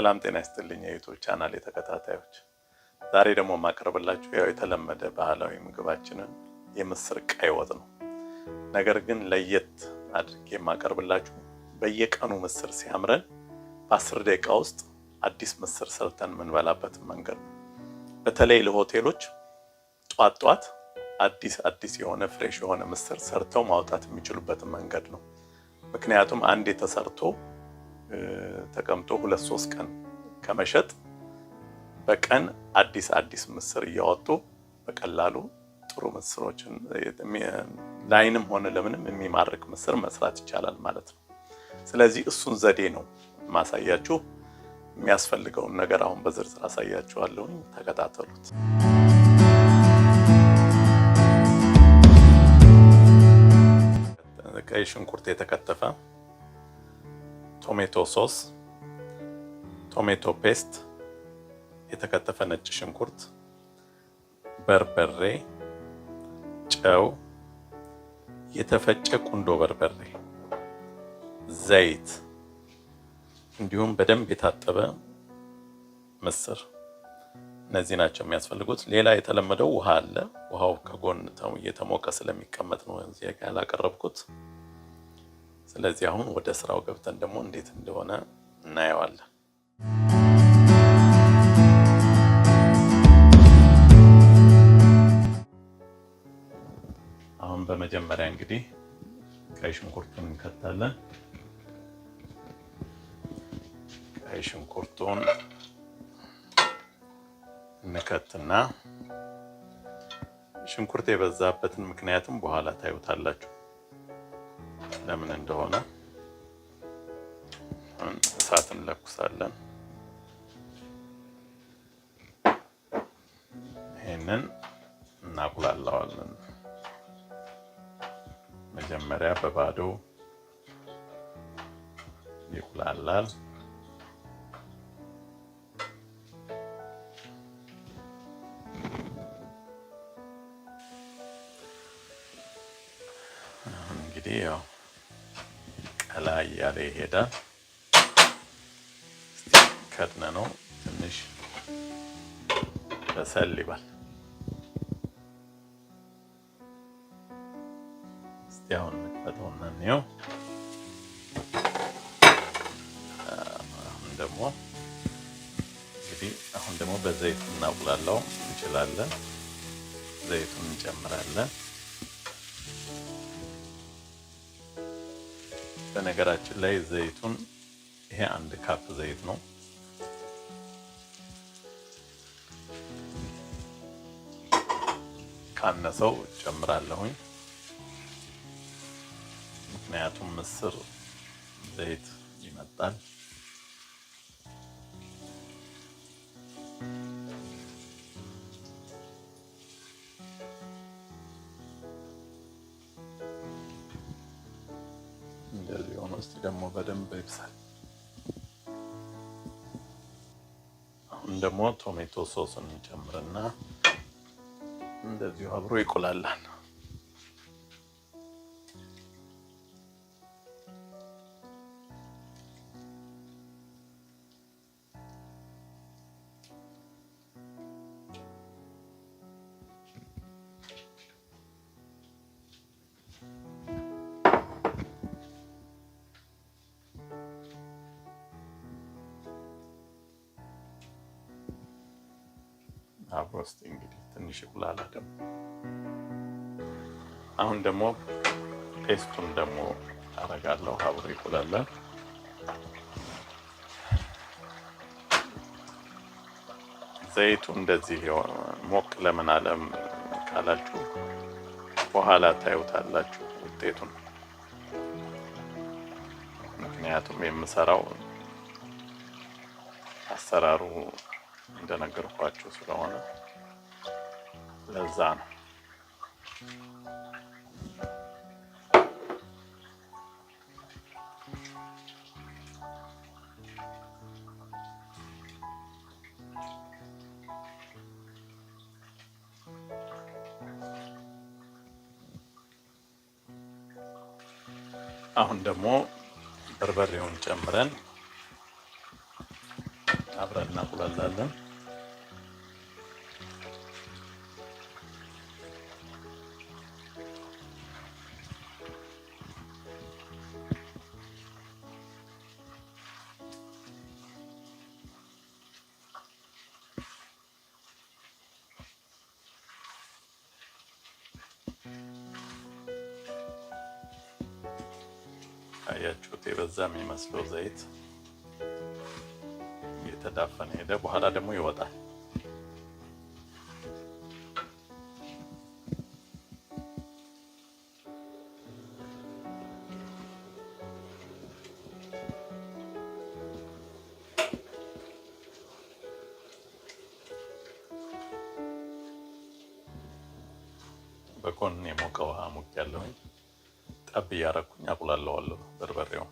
ሰላም ጤና ይስጥልኝ የ YouTube channel የተከታታዮች፣ ዛሬ ደግሞ የማቀርብላችሁ ያው የተለመደ ባህላዊ ምግባችንን የምስር ቀይ ወጥ ነው። ነገር ግን ለየት አድርጌ የማቀርብላችሁ በየቀኑ ምስር ሲያምረን በ10 ደቂቃ ውስጥ አዲስ ምስር ሰርተን የምንበላበትን መንገድ ነው። በተለይ ለሆቴሎች ጧት ጧት አዲስ አዲስ የሆነ fresh የሆነ ምስር ሰርተው ማውጣት የሚችሉበትን መንገድ ነው። ምክንያቱም አንዴ ተሰርቶ ተቀምጦ 2-3 ቀን ከመሸጥ በቀን አዲስ አዲስ ምስር እያወጡ በቀላሉ ጥሩ ምስሮችን ለአይንም ሆነ ለምንም የሚማርክ ምስር መስራት ይቻላል ማለት ነው። ስለዚህ እሱን ዘዴ ነው ማሳያችሁ። የሚያስፈልገውን ነገር አሁን በዝርዝር አሳያችኋለሁኝ። ተከታተሉት። ቀይ ሽንኩርት የተከተፈ፣ tomato sauce፣ tomato paste፣ የተከተፈ ነጭ ሽንኩርት፣ በርበሬ፣ ጨው፣ የተፈጨ ቁንዶ በርበሬ፣ ዘይት እንዲሁም በደንብ የታጠበ ምስር። እነዚህ ናቸው የሚያስፈልጉት። ሌላ የተለመደው ውሃ አለ። ውሃው ከጎን እየተሞቀ ስለሚቀመጥ ነው እዚህ ጋር ያላቀረብኩት። ስለዚህ አሁን ወደ ስራው ገብተን ደግሞ እንዴት እንደሆነ እናየዋለን። አሁን በመጀመሪያ እንግዲህ ቀይ ሽንኩርቱን እንከታለን። ቀይ ሽንኩርቱን እንከትና ሽንኩርት የበዛበትን ምክንያትም በኋላ ታዩታላችሁ ለምን እንደሆነ። እሳት እንለኩሳለን። ይሄንን እናቁላላዋለን። መጀመሪያ በባዶ ይቁላላል። አሁን እንግዲህ ያው ቀላ እያለ ይሄዳል። እስቲ ከድነ ነው ትንሽ በሰል ይበል። እስቲ አሁን እንክፈተውና እንየው። አሁን ደግሞ እንግዲህ አሁን ደግሞ በዘይት እናቁላላው እንችላለን። ዘይቱን እንጨምራለን። በነገራችን ላይ ዘይቱን ይሄ 1 cup ዘይት ነው። ካነሰው ጨምራለሁኝ። ምክንያቱም ምስር ዘይት ይመጣል። እንደዚህ ሆኖ እስቲ ደግሞ በደንብ ይብሳል። አሁን ደግሞ tomato sauce ን እንጨምርና እንደዚሁ አብሮ ይቆላላል። አብሮ እስቲ እንግዲህ ትንሽ ይቁላላ። ደግሞ አሁን ደግሞ paste ኡን ደግሞ አረጋለሁ፣ አብሮ ይቁላላል። ዘይቱ እንደዚህ ሞቅ ለምን አለም ካላችሁ በኋላ ታዩታላችሁ ውጤቱን። ምክንያቱም የምሰራው አሰራሩ እንደነገርኳችሁ ስለሆነ ለዛ ነው። አሁን ደግሞ በርበሬውን ጨምረን አብረን እናቁላላለን። አያችሁት? የበዛ የሚመስለው ዘይት እየተዳፈነ ሄደ። በኋላ ደግሞ ይወጣል። በጎን የሞቀ ውሃ ሙቅ ያለውኝ ጠብ እያረኩኝ አቁላለዋለሁ በርበሬው።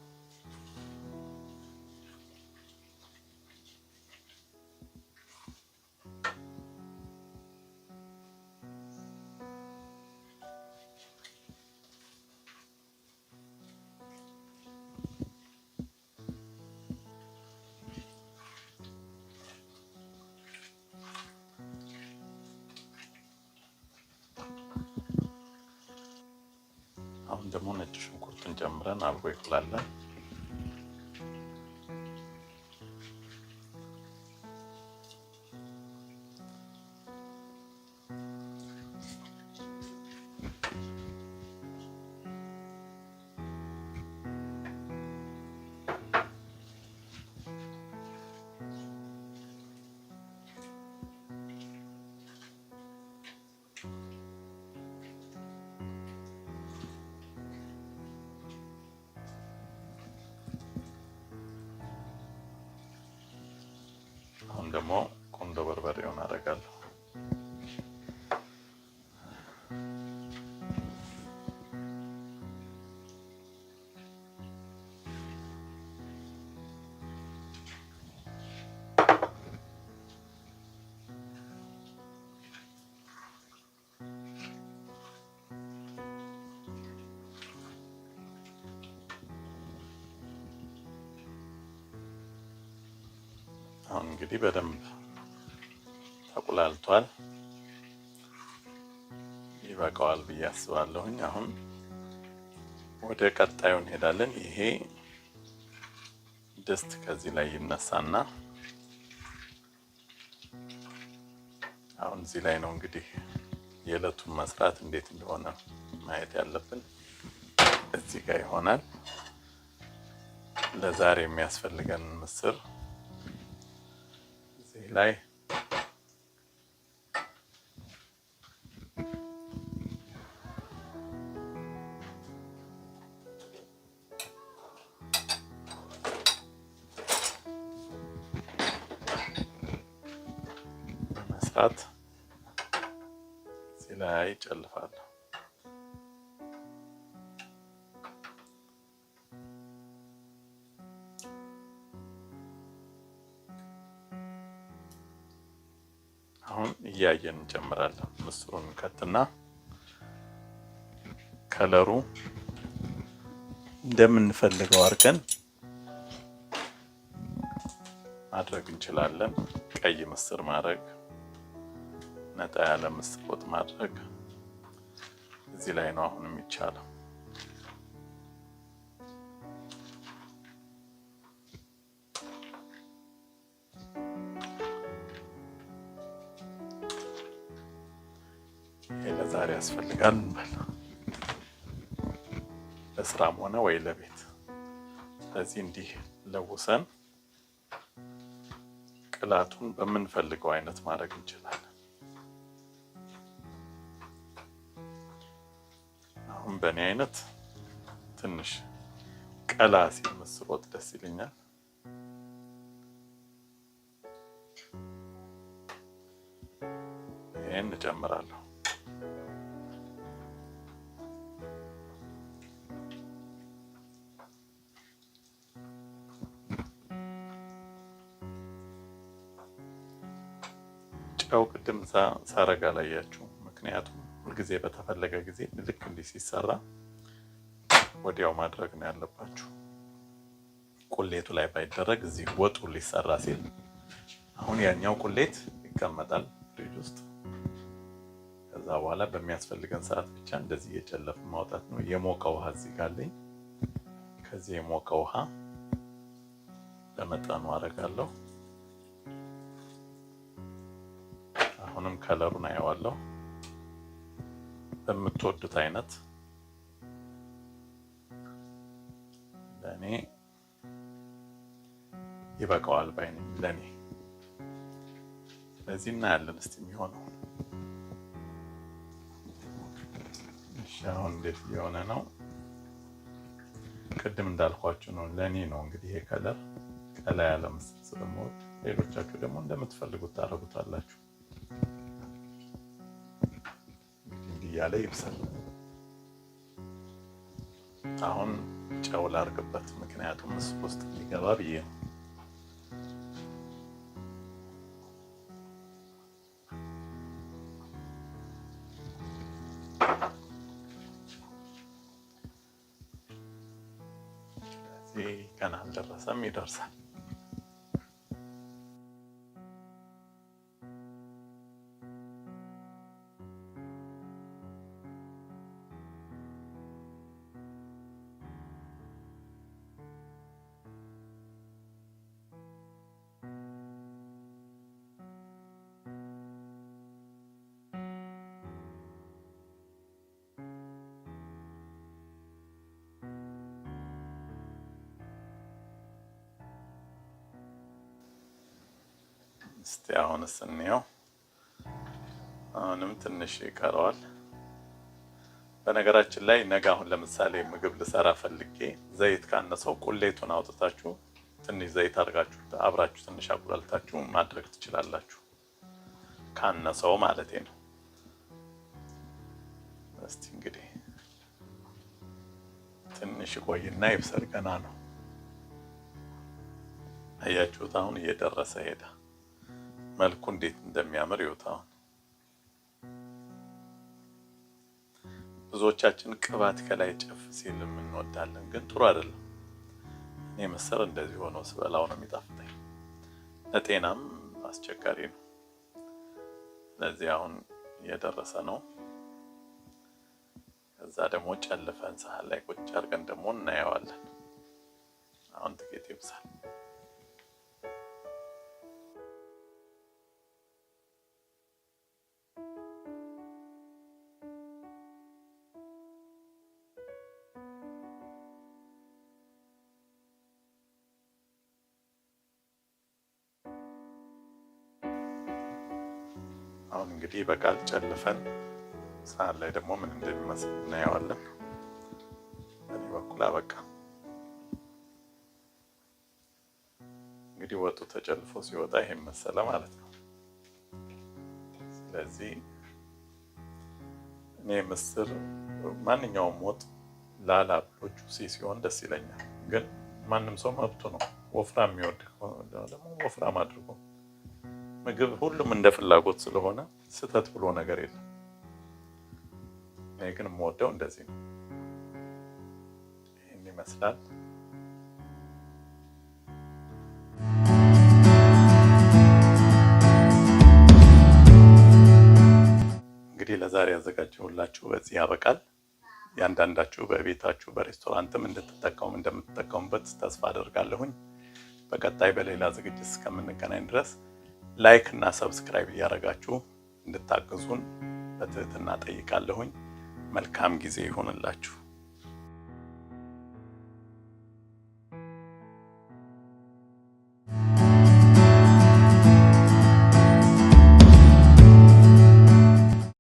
አሁን ደግሞ ነጭ ሽንኩርቱን ጨምረን አብሮ ይቁላላል። አሁን ደግሞ ቁንዶ በርበሬውን አደርጋለሁ። አሁን እንግዲህ በደንብ ተቁላልቷል፣ ይበቃዋል ብዬ አስባለሁኝ። አሁን ወደ ቀጣዩ እንሄዳለን። ይሄ ድስት ከዚህ ላይ ይነሳና አሁን እዚህ ላይ ነው እንግዲህ የዕለቱን መስራት እንዴት እንደሆነ ማየት ያለብን እዚህ ጋር ይሆናል። ለዛሬ የሚያስፈልገን ምስር እዚህ ላይ በመስራት እዚህ ላይ ጨልፋለሁ። አሁን እያየን እንጨምራለን። ምስሩን ከትና ከለሩ እንደምንፈልገው አድርገን ማድረግ እንችላለን። ቀይ ምስር ማድረግ፣ ነጣ ያለ ምስር ወጥ ማድረግ እዚህ ላይ ነው አሁን የሚቻለው። ይሄ ለዛሬ ያስፈልጋል እንበል፣ ለስራም ሆነ ወይ ለቤት። ስለዚህ እንዲህ ለውሰን ቅላቱን በምንፈልገው አይነት ማድረግ እንችላለን። አሁን በእኔ አይነት ትንሽ ቀላ ሲል ምስር ወጥ ደስ ይለኛል። ይሄን እጨምራለሁ። ጨው ቅድም ሳረግ አላያችሁ። ምክንያቱም ሁልጊዜ በተፈለገ ጊዜ ልክ እንዲህ ሲሰራ ወዲያው ማድረግ ነው ያለባችሁ። ቁሌቱ ላይ ባይደረግ እዚህ ወጡ ሊሰራ ሲል አሁን ያኛው ቁሌት ይቀመጣል ፍሪጅ ውስጥ። ከዛ በኋላ በሚያስፈልገን ሰዓት ብቻ እንደዚህ እየጨለፍን ማውጣት ነው። የሞቀ ውሃ እዚህ ጋር አለኝ። ከዚህ የሞቀ ውሃ በመጠኑ አደርጋለሁ። አሁንም color ኡን አየዋለሁ። በምትወዱት አይነት ለእኔ ይበቃዋል ባይ ነኝ ለእኔ። ስለዚህ እናያለን እስቲ የሚሆነው። እሺ አሁን እንዴት እየሆነ ነው? ቅድም እንዳልኳችሁ ነው፣ ለእኔ ነው እንግዲህ ይሄ color ቀላ ያለ ምስር ስለምወድ፣ ሌሎቻችሁ ደግሞ እንደምትፈልጉት ታደርጉታላችሁ። እንዲህ እያለ ይብሳል። አሁን ጨው ላርግበት፣ ምክንያቱም ምስር ውስጥ እንዲገባ ብዬ ነው። ስለዚህ ገና አልደረሰም፣ ይደርሳል። እስቲ አሁንስ እንየው። አሁንም ትንሽ ይቀረዋል። በነገራችን ላይ ነገ አሁን ለምሳሌ ምግብ ልሰራ ፈልጌ ዘይት ካነሰው ቁሌቱን አውጥታችሁ ትንሽ ዘይት አድርጋችሁ አብራችሁ ትንሽ አቁላልታችሁ ማድረግ ትችላላችሁ። ካነሰው ማለቴ ነው። እስቲ እንግዲህ ትንሽ ቆይና ይብሰል፣ ገና ነው። አያችሁት? አሁን እየደረሰ ሄደ። መልኩ እንዴት እንደሚያምር ይዩት። አሁን ብዙዎቻችን ቅባት ከላይ ጨፍ ሲል እንወዳለን፣ ግን ጥሩ አይደለም። እኔ ምስር እንደዚህ ሆኖ ስበላው ነው የሚጣፍጠኝ። ለጤናም አስቸጋሪ ነው። ስለዚህ አሁን እየደረሰ ነው። ከዛ ደግሞ ጨልፈን ሳህን ላይ ቁጭ አድርገን ደግሞ እናየዋለን። አሁን ጥቂት ይብሳል። አሁን እንግዲህ በቃል ጨልፈን ሳህን ላይ ደግሞ ምን እንደሚመስል እናየዋለን። በእኔ በኩል አበቃ። እንግዲህ ወጡ ተጨልፎ ሲወጣ ይሄን መሰለ ማለት ነው። ስለዚህ እኔ ምስር ማንኛውም ወጥ ላላ ብሎ ጁሲ ሲሆን ደስ ይለኛል። ግን ማንም ሰው መብቱ ነው። ወፍራም የሚወድ ደግሞ ወፍራም አድርጎ ምግብ ሁሉም እንደ ፍላጎት ስለሆነ ስህተት ብሎ ነገር የለም። እኔ ግን የምወደው እንደዚህ ነው። ይህን ይመስላል። እንግዲህ ለዛሬ ያዘጋጀሁላችሁ በዚህ ያበቃል። ያንዳንዳችሁ በቤታችሁ በሬስቶራንትም እንድትጠቀሙ እንደምትጠቀሙበት ተስፋ አደርጋለሁኝ። በቀጣይ በሌላ ዝግጅት እስከምንገናኝ ድረስ like እና subscribe እያደረጋችሁ እንድታግዙን በትህትና ጠይቃለሁኝ። መልካም ጊዜ ይሆንላችሁ።